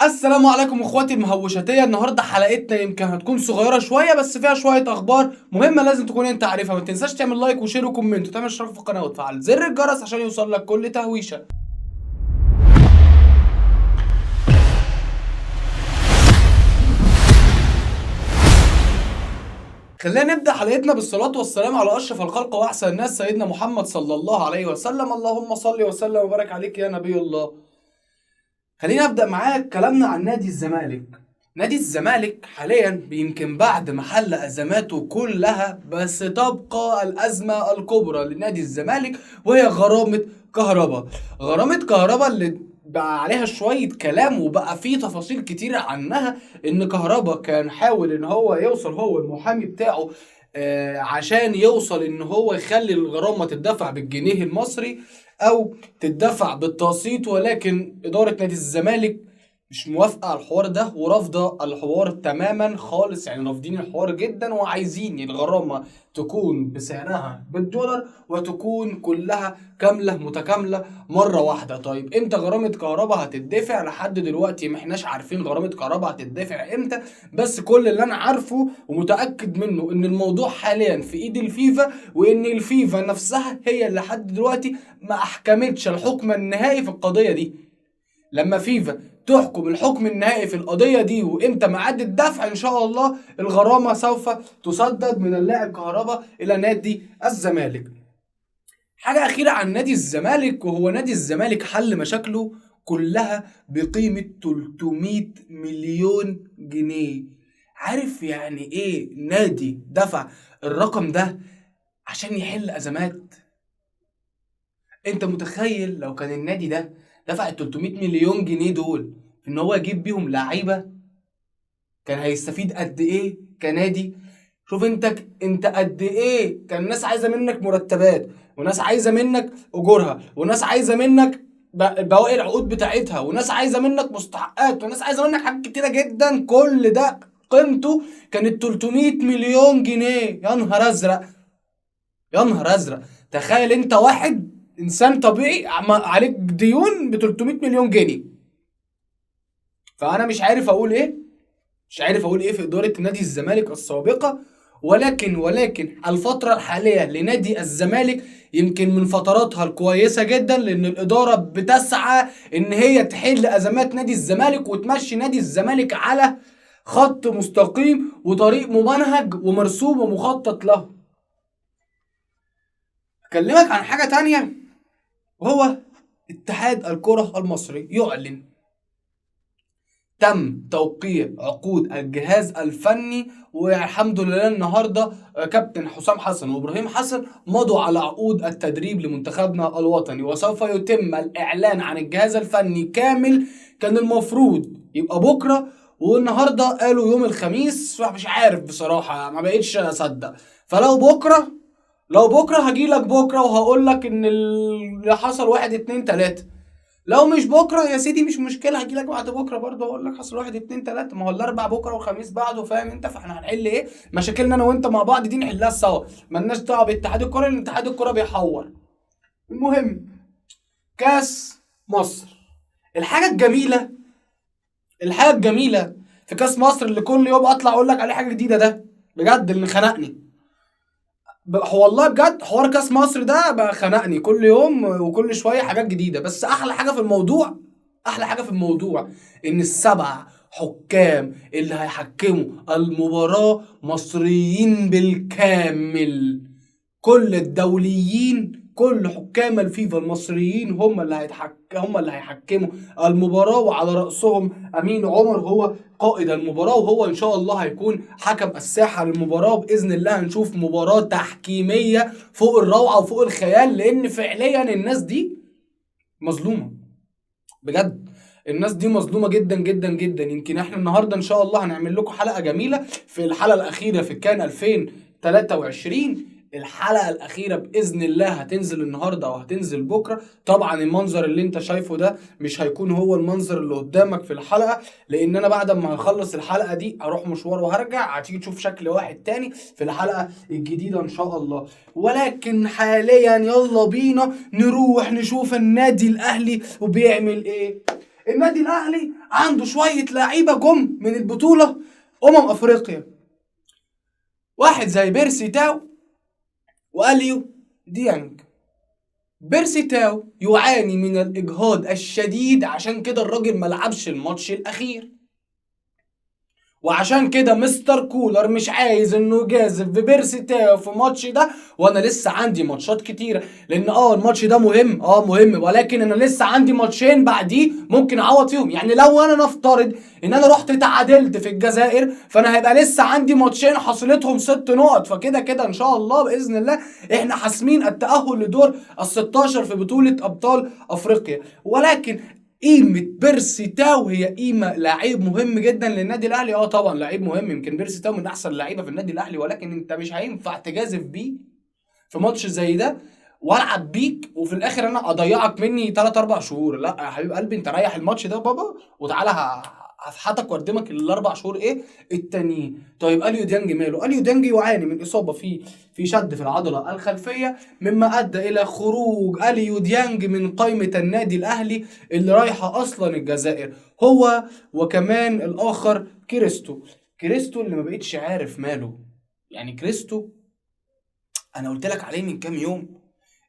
السلام عليكم اخواتي المهوشاتيه. النهارده حلقتنا يمكن هتكون صغيرة شوية بس فيها شوية اخبار مهمة لازم تكون انت عارفها. ما تنساش تعمل like و share و comment وتعمل اشتراك في القناة وتفعل زر الجرس عشان يوصل لك كل تهويشه. خلينا نبدا حلقتنا بالصلاة والسلام على اشرف الخلق واحسن الناس سيدنا محمد صلى الله عليه وسلم. اللهم صل وسلم وبارك عليك يا نبي الله. خلينا ابدا معاك كلامنا عن نادي الزمالك. نادي الزمالك حاليا يمكن بعد ما حل ازماته كلها، بس تبقى الازمة الكبرى لنادي الزمالك وهي غرامة كهربا. غرامة كهربا اللي بقى عليها شوية كلام وبقى فيه تفاصيل كتيرة عنها، ان كهربا كان حاول ان هو يوصل هو المحامي بتاعه عشان يوصل ان هو يخلي الغرامة تدفع بالجنيه المصري او تدفع بالتقسيط، ولكن ادارة نادي الزمالك مش موافقة على الحوار ده ورافضه الحوار تماما خالص، يعني رافضين الحوار جدا وعايزين الغرامة تكون بسعرها بالدولار وتكون كلها كاملة متكاملة مرة واحدة. طيب امتى غرامة كهربا هتدفع؟ لحد دلوقتي ما احناش عارفين غرامة كهربا هتدفع امتى، بس كل اللي انا عارفه ومتاكد منه ان الموضوع حاليا في ايد الفيفا، وان الفيفا نفسها هي اللي لحد دلوقتي ما احكمتش الحكم النهائي في القضية دي. لما فيفا تحكم الحكم النهائي في القضية دي وامتى ميعاد الدفع ان شاء الله الغرامة سوف تسدد من اللاعب كهربا الى نادي الزمالك. حاجة أخيرة عن نادي الزمالك، وهو نادي الزمالك حل مشاكله كلها بقيمة 300 مليون جنيه. عارف يعني ايه نادي دفع الرقم ده عشان يحل أزمات؟ انت متخيل لو كان النادي ده دفع ال 300 مليون جنيه دول في ان هو يجيب بيهم لعيبة كان هيستفيد قد ايه كنادي؟ شوف انت قد ايه كان ناس عايزه منك مرتبات، وناس عايزه منك اجورها، وناس عايزه منك بواقي العقود بتاعتها، وناس عايزه منك مستحقات، وناس عايزه منك حاجات كتيرة جدا. كل ده قيمته كانت 300 مليون جنيه. يا نهار ازرق، يا نهار ازرق. تخيل انت واحد انسان طبيعي عليك ديون ب 300 مليون جنيه. فانا مش عارف اقول ايه، مش عارف اقول ايه في ادارة نادي الزمالك السابقة، ولكن الفترة الحالية لنادي الزمالك يمكن من فتراتها الكويسة جدا، لان الادارة بتسعى ان هي تحل ازمات نادي الزمالك وتمشي نادي الزمالك على خط مستقيم وطريق ممنهج ومرسوم ومخطط له. اكلمك عن حاجة تانية، وهو اتحاد الكرة المصري يعلن تم توقيع عقود الجهاز الفني، والحمد لله النهارده كابتن حسام حسن وابراهيم حسن مضوا على عقود التدريب لمنتخبنا الوطني، وسوف يتم الاعلان عن الجهاز الفني كامل. كان المفروض يبقى بكره، والنهارده قالوا يوم الخميس، مش عارف بصراحة ما بقتش اصدق. فلو بكره، لو بكره هجيلك بكره وهقول لك ان اللي حصل 1 2 3. لو مش بكره يا سيدي مش مشكلة، هجيلك بعد بكره برضه هقول لك حصل 1 2 3. ما هو الاربع بكره والخميس بعده، فاهم انت؟ فاحنا هنحل ايه مشاكلنا انا وانت مع بعض دي نحلها سوا، مالناش دعوه باتحاد الكورة لان اتحاد الكورة بيحور. المهم كاس مصر، الحاجة الجميلة، الحاجة الجميلة في كاس مصر اللي كل يوم اطلع اقول لك عليه حاجة جديدة، ده بجد اللي خنقني والله بجد حوار كاس مصر ده بقى خنقني كل يوم وكل شوية حاجات جديدة. بس احلى حاجة في الموضوع، احلى حاجة في الموضوع ان ال7 حكام اللي هيحكموا المباراة مصريين بالكامل، كل الدوليين، كل حكام الفيفا المصريين هم اللي هيحكموا المباراة، وعلى رأسهم أمين عمر هو قائد المباراة، وهو إن شاء الله هيكون حكم الساحة للمباراة. بإذن الله هنشوف مباراة تحكيمية فوق الروعة وفوق الخيال، لأن فعليا الناس دي مظلومة بجد، الناس دي مظلومة جدا جدا جدا. يمكن احنا النهاردة إن شاء الله هنعمل لكم حلقة جميلة في الحلقة الأخيرة في كان 2023، الحلقة الأخيرة بإذن الله هتنزل النهاردة أو هتنزل بكرة. طبعا المنظر اللي انت شايفه ده مش هيكون هو المنظر اللي قدامك في الحلقة، لأن أنا بعد ما هخلص الحلقة دي هروح مشوار وهرجع، هتيجي تشوف شكل واحد تاني في الحلقة الجديدة إن شاء الله. ولكن حاليا يلا بينا نروح نشوف النادي الأهلي وبيعمل إيه. النادي الاهلي عنده شوية لعيبة جم من البطولة افريقيا، واحد زي بيرسي تاو واليو ديانج. بيرسي تاو يعاني من الاجهاد الشديد، عشان كده الراجل ما لعبش الماتش الاخير، وعشان كده مستر كولر مش عايز انه يجازف ببيرسي تاو في الماتش ده، وانا لسه عندي ماتشات كتيرة، لان الماتش ده مهم، مهم، ولكن انا لسه عندي ماتشين بعديه ممكن اعوض فيهم. يعني لو انا نفترض ان انا رحت تعادلت في الجزائر، فانا هيبقى لسه عندي ماتشين حصيلتهم 6 نقط، فكده كده ان شاء الله باذن الله احنا حاسمين التاهل لدور ال 16 في بطوله ابطال افريقيا. ولكن قيمة بيرسي تاو هي قيمة لعيب مهم جدا للنادي الاهلي. طبعا لعيب مهم، يمكن بيرسي تاو من احسن اللعيبة في النادي الاهلي، ولكن انت مش هينفع تجازف بيه في ماتش زي ده والعب بيك وفي الاخر انا اضيعك مني 3-4 شهور. لا يا حبيب قلبي، انت ريح الماتش ده بابا وتعالى هفحتك واردمك ال4 شهور ايه التانيين. طيب اليو ديانج ماله؟ اليو ديانج يعاني من اصابه في شد في العضلة الخلفية، مما ادى الى خروج اليو ديانج من قائمة النادي الاهلي اللي رايحة اصلا الجزائر، هو وكمان الاخر كريستو. كريستو اللي ما بقتش عارف ماله. يعني كريستو انا قلت لك عليه من كام يوم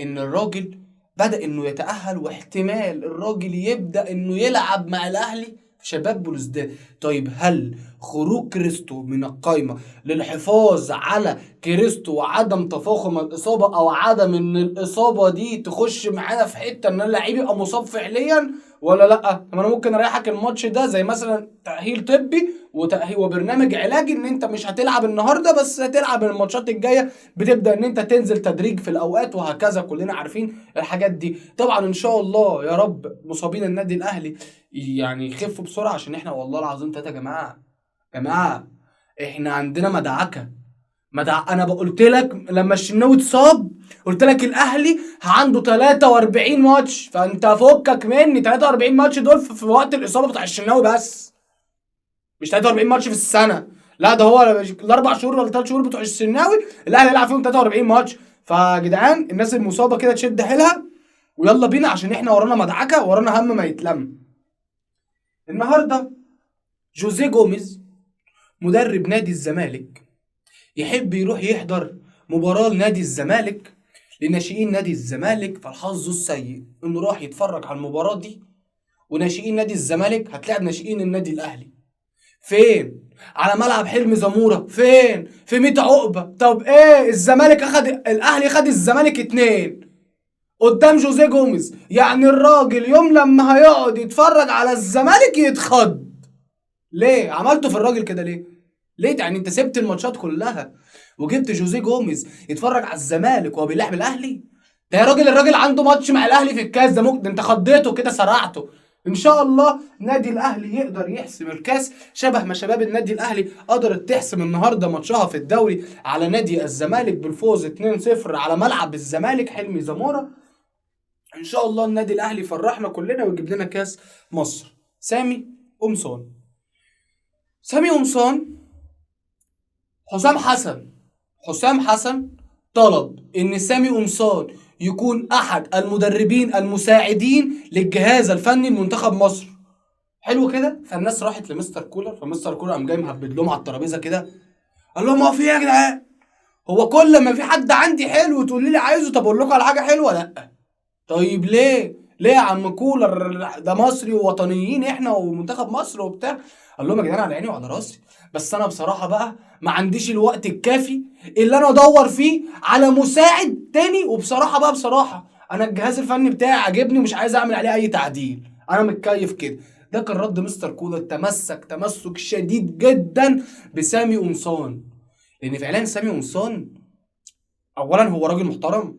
ان الراجل بدأ انه يتأهل، واحتمال الراجل يبدأ انه يلعب مع الاهلي في شباب بلوزداد. طيب هل خروج كريستو من القايمة للحفاظ على كريستو وعدم تفاقم الإصابة، أو عدم إن الإصابة دي تخش معانا في حتة إن اللعيب يبقى مصاب فعليا ولا لأ؟ طب أنا ممكن أريحك الماتش ده زي مثلا تأهيل طبي وتأهيل وبرنامج علاجي، إن أنت مش هتلعب النهاردة بس هتلعب الماتشات الجاية، بتبدأ إن أنت تنزل تدريج في الأوقات وهكذا. كلنا عارفين الحاجات دي. طبعا إن شاء الله يا رب مصابين النادي الأهلي يعني يخفوا بسرعة، عشان إحنا والله العظيم تلاتة يا جماعة، جماعة إحنا عندنا مدعكة. أنا قلت لك لما الشناوي اتصاب قلت لك الأهلي عنده 43 ماتش، فأنت فكك مني 43 ماتش دول في وقت الإصابة بتاع الشناوي بس، مش 43 ماتش في السنة، لا ده هو ال4 شهور ولا 3 شهور بتوع الشناوي الأهلي هيلعب فيهم 43 ماتش. فجدعان الناس المصابة كده تشد حيلها ويلا بينا، عشان احنا ورانا مدعكة، ورانا هم ما يتلم. النهارده جوزيه جوميز مدرب نادي الزمالك يحب يروح يحضر مباراة لنادي الزمالك لناشئين نادي الزمالك، فالحظ السيء انه راح يتفرج على المباراة دي وناشئين نادي الزمالك هتلاعب ناشئين النادي الاهلي. فين؟ على ملعب حلمي زمورة. فين؟ في 100 عقبة. طب ايه؟ الزمالك اخد، الاهلي خد الزمالك 2 قدام جوزيه جوميز. يعني الراجل يوم لما هيقعد يتفرج على الزمالك يتخض. ليه عملته في الراجل كده؟ ليه؟ ليه يعني انت سبت الماتشات كلها وجبت جوزيه جوميز يتفرج على الزمالك وهو بيلعب الاهلي؟ ده يا راجل الراجل عنده ماتش مع الاهلي في الكاس، ده ممكن ده انت خضيته كده سرعته. ان شاء الله نادي الاهلي يقدر يحسم الكاس شبه ما شباب النادي الاهلي قدرت تحسم النهارده ماتشها في الدوري على نادي الزمالك بالفوز 2-0 على ملعب الزمالك حلمي زمورة. ان شاء الله النادي الاهلي يفرحنا كلنا ويجيب لنا كاس مصر. سامي قمصان، سامي قمصان، حسام حسن، حسام حسن طلب ان سامي قمصان يكون احد المدربين المساعدين للجهاز الفني لمنتخب مصر. حلو كده. فالناس راحت لمستر كولر، فمستر كولر قام جاي مهبد لهم على الترابيزة كده، قال لهم هو في ايه يا جدعان؟ هو كل ما في حد عندي حلو تقول لي عايزه، طب اقول لكم على حاجة حلوة؟ لا. طيب ليه؟ ليه يا عم كولر؟ ده مصري ووطنيين احنا ومنتخب مصر وبتاع. قال لهم يا جدعان على عيني وعلى راسي، بس انا بصراحة بقى ما عنديش الوقت الكافي اللي انا ادور فيه على مساعد تاني، وبصراحة بقى بصراحة انا الجهاز الفني بتاعي عاجبني ومش عايز اعمل عليه اي تعديل، انا متكيف كده. ده كان رد مستر كولر. تمسك تمسك شديد جدا بسامي قمصان، لان فعلا سامي قمصان اولا هو راجل محترم،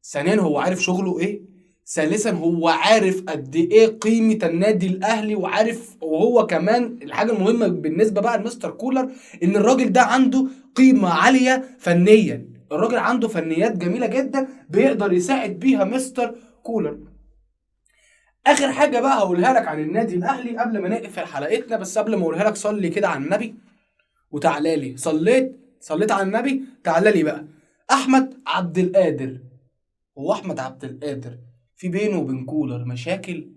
ثانيا هو عارف شغله ايه، ثالثا هو عارف قد ايه قيمة النادي الاهلي، وعارف وهو كمان الحاجة المهمة بالنسبة بقى لمستر كولر ان الراجل ده عنده قيمة عالية فنيا، الراجل عنده فنيات جميلة جدا بيقدر يساعد بيها مستر كولر. اخر حاجة بقى هقولها لك عن النادي الاهلي قبل ما نقفل حلقتنا، بس قبل ما اقولها لك صلي كده على النبي وتعالى لي. صليت على النبي، تعالى لي بقى. احمد عبد القادر، هو احمد عبد القادر في بينه وبين كولر مشاكل؟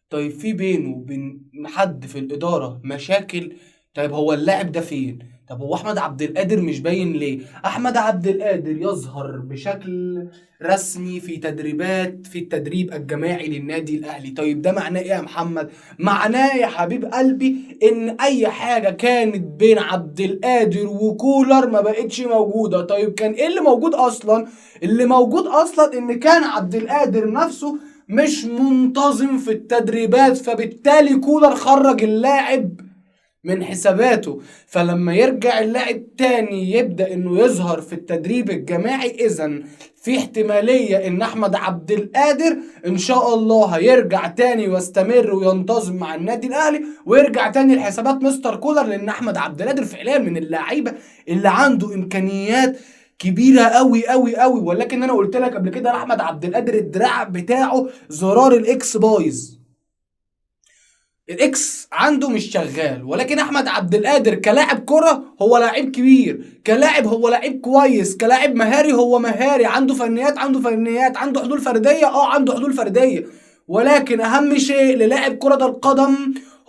طيب في بينه وبين حد في الإدارة مشاكل؟ طيب هو اللاعب ده فين؟ طب هو أحمد عبد القادر مش باين ليه؟ أحمد عبد القادر يظهر بشكل رسمي في تدريبات في التدريب الجماعي للنادي الأهلي. طيب ده معناه إيه يا محمد؟ معناه يا حبيب قلبي إن أي حاجة كانت بين عبد القادر وكولر ما بقتش موجودة. طيب كان إيه اللي موجود أصلا؟ اللي موجود أصلا إن كان عبد القادر نفسه مش منتظم في التدريبات، فبالتالي كولر خرج اللاعب من حساباته. فلما يرجع اللاعب تاني يبدأ انه يظهر في التدريب الجماعي، اذا في احتمالية ان احمد عبد القادر ان شاء الله هيرجع تاني ويستمر وينتظم مع النادي الاهلي ويرجع تاني لحسابات مستر كولر، لان احمد عبد القادر فعليا من اللعيبة اللي عنده امكانيات كبيرة قوي قوي قوي. ولكن انا قلت لك قبل كده احمد عبد القادر الدراع بتاعه زرار ال X بايظ، ال X عنده مش شغال. ولكن احمد عبد القادر كلاعب كرة هو لاعب كبير، كلاعب هو لاعب كويس، كلاعب مهاري هو مهاري، عنده فنيات، عنده فنيات، عنده حلول فردية، عنده حلول فردية. ولكن اهم شيء للاعب كرة القدم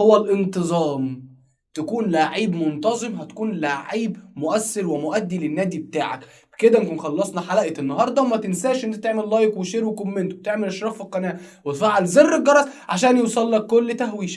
هو الانتظام. تكون لعيب منتظم هتكون لعيب مؤثر ومؤدي للنادي بتاعك. كده نكون خلصنا حلقة النهاردة، وما تنساش ان انت تعمل like و share و comment وتعمل اشتراك في القناة وتفعل زر الجرس عشان يوصل لك كل تهويشة.